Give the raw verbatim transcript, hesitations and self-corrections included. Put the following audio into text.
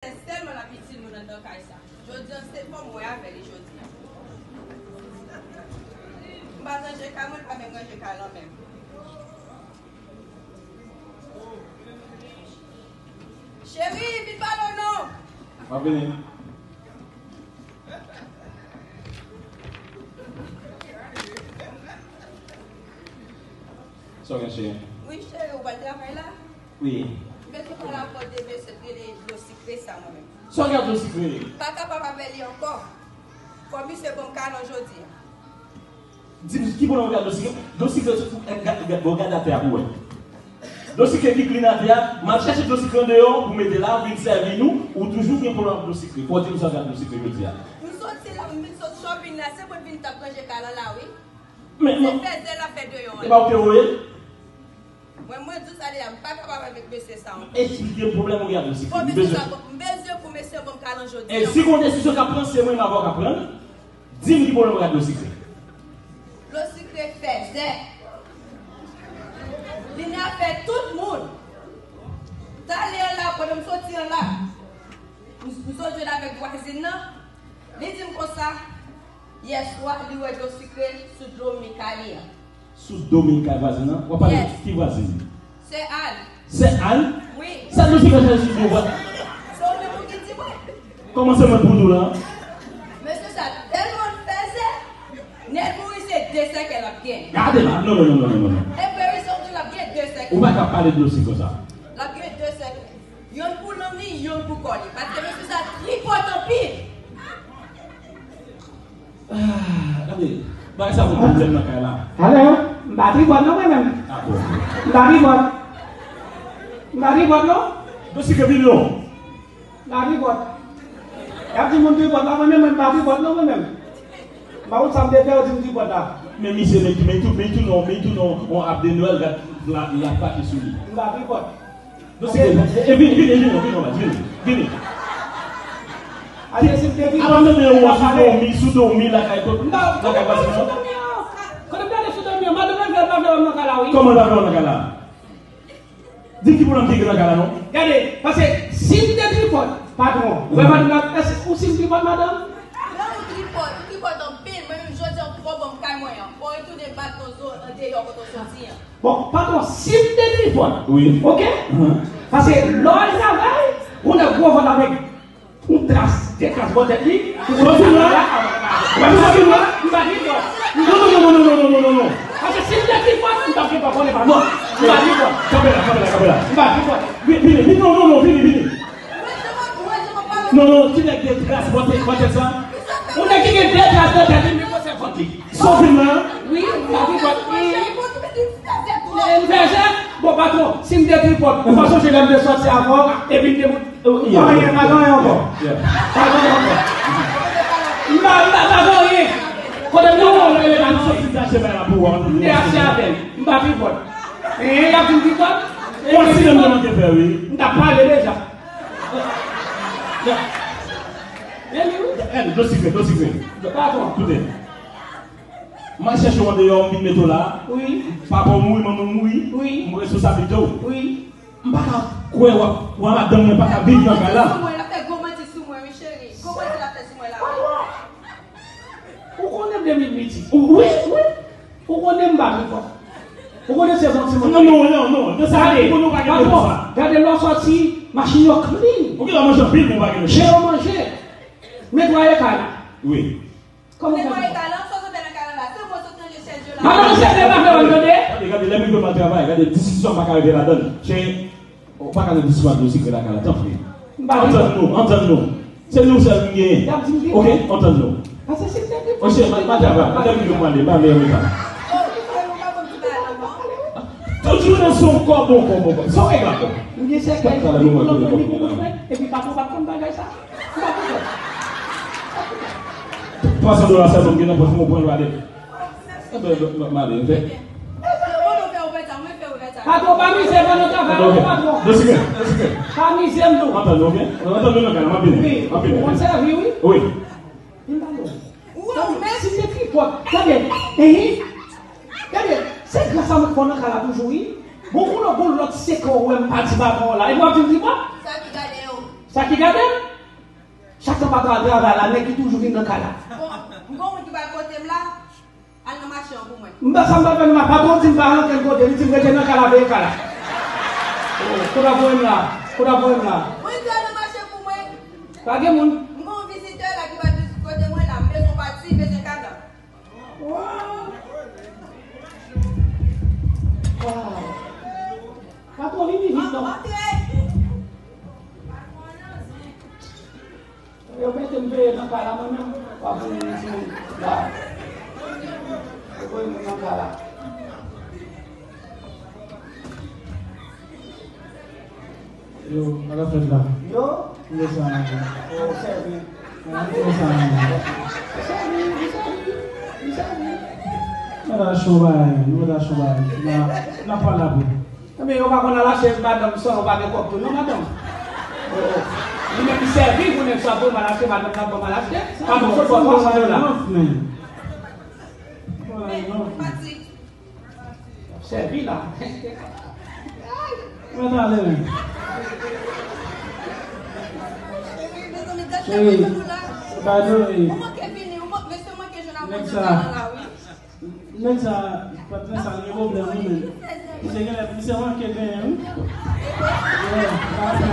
Sèlman l ap itil moun anndan kay sa. Jodi a, se fò m wè avè li jodi a. M pa t ranje kay mwen, l pa menm ranje kay lan menm. Cheri, vin pale w non. M ap vini. Sa w gen, cheri? Wi, cheri, ou pral travay la? Wi. M bezwen pale avè w de mesye k rele dlo sikre sa, mwen menm. Sa w gen ak dlo sikre? Pa kapab avè li ankò. Fò misye ban m kay lan jodi a. Di m ki pwoblèm w gen ak dlo sikre? Dlo sikre, gad, gad, gad, bon, gad atè a pou w wè. Dlo sikre ki klin atè a, m al chèche dlo sikre andeyò pou mete la, vin sèvi nou, ou toujou gen pwoblèm ak dlo sikre. Fò w di m sa w gen ak dlo sikre jodi a. M soti la, m vin sot shopping la, se mwen k vin t ap ranje kay lan la, wi. Men, se fèzè l ap fè deyò an. E pa ou te voye l? Mwen, mwen di w sa deja, m pa kapab avèk mesye sa ankò. Eksplike pwoblèm ou gen ak dlo sikre. Bon, mesye sa, m bezwen pou mesye an ban m kay lan jodi a. E si gon desizyon k ap pran, se mwen menm avè w k ap pran l. Di m ki pwoblèm ou gen ak dlo sikre. Dlo sikre fèzè. Li nan afè tout moun. Talè an la, pandan m soti an la, m, m sot jwenn avèk vwazin nan. Li di m konsa, yèswa, li wè dlo sikre sou dlo mi kay li an. Sou do mi kay vwazin nan? W ap pale de ki vwazin? Sè Ann. Sè Ann? Wi. Sa nou se fè sou do vwazin? Se ou menm ou ki di mwen. Kòman se mwen pou di w la? Mesye sa tèlman fèzè, nèg mouri se de sèkèy l ap gen. Gade la, non, non, non. E Perry sa w di l ap gen de sèkèy. Ou pa ka pale de Losi konsa. L ap gen de sèkèy. Yonn pou nanm li, yonn pou kò li. Paske mesye sa tripòt anpil. Ah, gade, bagay sa pou pwoblèm nan kay la. Alo, m pa tripòt non mwen menm. Ah bon. M pa tripòt. M pa tripòt non. Dosye ke vin non. M pa tripòt. Y ap di moun tripòt la, mwen menm, mwen m pa tripòt non mwen menm. M pa konn sa m te fè, yo di m tripòt la. Men misye, men, men tou, men tou non, men tou non, on ap de Nwèl, gad la, la pake sou li. M pa tripòt. Dosye ke vin, e vin, vin, vin, vin, vin, vin. Alo, si m te vin, apa m tande yon sou dòmi, sou dòmi lakay kot, lakay vwazen nan. Kote m tande sou dòmi an? Madanm nan vle pa vle wè m nan kay la, wi. Kòman l pa vle wè w nan kay la? Di ki pwoblèm ki gen nan kay la, non? Gade, paske si m te tripòt, patwon, ou wè madanm nan, èske ou si m tripòt, madanm? Non, ou tripòt, ou tripòt anpil. Mwen menm, jodi a, ou poko ban m kay mwen an. Bon, retounen bat nan zo, andeyò kote w soti an. Bon, patwon, si m te tripòt, wi, oke? Paske lè w al travay, ou nan gwo vant avèk yon tras, de tras bò tèt li, ou konn sa la. Wè, m pa tripòt, m pa tripòt. Non, non, non. Paske si m te tripòt, m t ap gen pa konnen pa non. M pa tripòt. Kanpe la, kanpe la, kanpe la. M pa tripòt. Vini, vini, vini, non, non, non, vini, vini. Non, non, ti nèg de tras bò tèt, bò tèt sa. Yon nèg ki gen de tras nan tèt li, men konsa vant li. Sa w vin la? Wi, m pa tripòt. M fè jèn. Bon, patwon, si m te tripòt, ou pa sonje lè m te sòti avè w, epi m te, anyen, pa gen anyen ankò. Pa gen anyen ankò. M pa, m pa, pa gen anyen. Kote m te, non, non, non, non, sòti tache bay la pou w. M te achte avè l. M pa tripòt. E, y ap di m tripòt? Ou wè si lè m te manke fè, wi. M t ap pale deja. Gade, dlo sikre, dlo sikre. Patwon. Koute. M al chèche w andeyò, m vin mete w la. Wi. Papa w mouri, manman w mouri. Wi. M responsablite w. Wi. M pa ka kwè w ap, w a madanm mwen pa ka viv nan kay la. Sou mwen, l ap fè gwo manti sou mwen, wi, cheri. Gwo manti l ap fè sou mwen la, wi. Ou konnen m de mil pitit. Wi, wi. Ou konnen m pa tripòt. Ou konnen se bon timoun. Non, non, non, non. Nan sa, gade, ou konnen w pa gen sa. Gade, lè w sòti, machin yo clean. Ou gen lè manje anpil, men w pa gen. Chè yo manje. Netwaye kay la. Wi. Kòman w fè? Netwaye kay la, sa w fè nan kay la la? Se mwen sot ranje chèz yo la. Madan, se te pa fè w tande. Gade, gade, lè m rive m al travay, gade, diskisyon m pa ka rete ladan l. Chè, ou pa ka nan diskisyon ak dlo sikre lakay la, tanpri. Antann nou, antann nou. Se nou sèl nou genyen. Oke, antann nou. Paske si m te gen... Monchè, m al travay, lè m rive m ale, m ale an reta. Tout jounen se yon kòb, yon kòb, yon kòb. Se yon règ ankò. M gen sèkèy, li pou nan fè, li pou nan fè, epi patwon pa t konn bagay sa. Twa san dola sèlman m gen nan pòch mwen, ou pran l pale. Enben, m ale, m fè. Patwon, pa mize m nan travay la, patwon. Dosike, dosike. Pa mize m non. Antann nou, oke? Antann nou nan kay la, m ap vini. M ap vini. Ou konn sèvi, wi. Wi. Vin pale w. Ou wè, ou menm. Si se tripòt, gade, ehe. Gade, se gras a mwen k fè w nan kay la toujou, wi. Bon, ou lòt, bon, lòt se kò w wè m pa di patwon la. Epi w ap di m tripòt? Sa ki gade yo. Sa ki gade m? Chak tan m ap al travay la, nèg ki toujou vin nan kay la. Bon, m gon moun ki pral kote m la. Al nan mache an pou mwen. M pa, sa m pa fè nan mache. Patwon di m pa rantre l kote, li di m rete nan kay la, veye kay la. Oh, kote w ap voye m la? Kote w ap voye m la? Mwen di al nan mache pou mwen. Pa gen moun. M gon vizitè la ki pral vizit kote mwen la. M bezwen pati, m bezwen kay la. Wow. Wow. Patwon vini vit non. Antre. Yo mete m veye nan kay la, mwen menm, w ap voye m sou la. Yo voye m nan kay la. Yo, sa k ap fèt la? Yo? Kile sa a? Ou sèvi. Kile sa a? Ou sèvi, ou sèvi, ou sèvi. Nou pa ta cho bagay, nou pa ta cho bagay. N a, n a pale apre. Ebyen, yo pa konn al achte madanm san yo pa gen kòb tou, non, madanm? Oh, oh. Li menm li sèvi pou nèg sa pou l al achte, madanm nan ban m al achte. Madanm sot bò twa san dola. Men, sèvi la. Mwen ale, men. Cheri, cheri, by the way. Nèg sa, nèg sa, patnè sa gen pwoblèm, wi, men. Misye genlè, misye manke benyen, wi. Yeah, pa fè.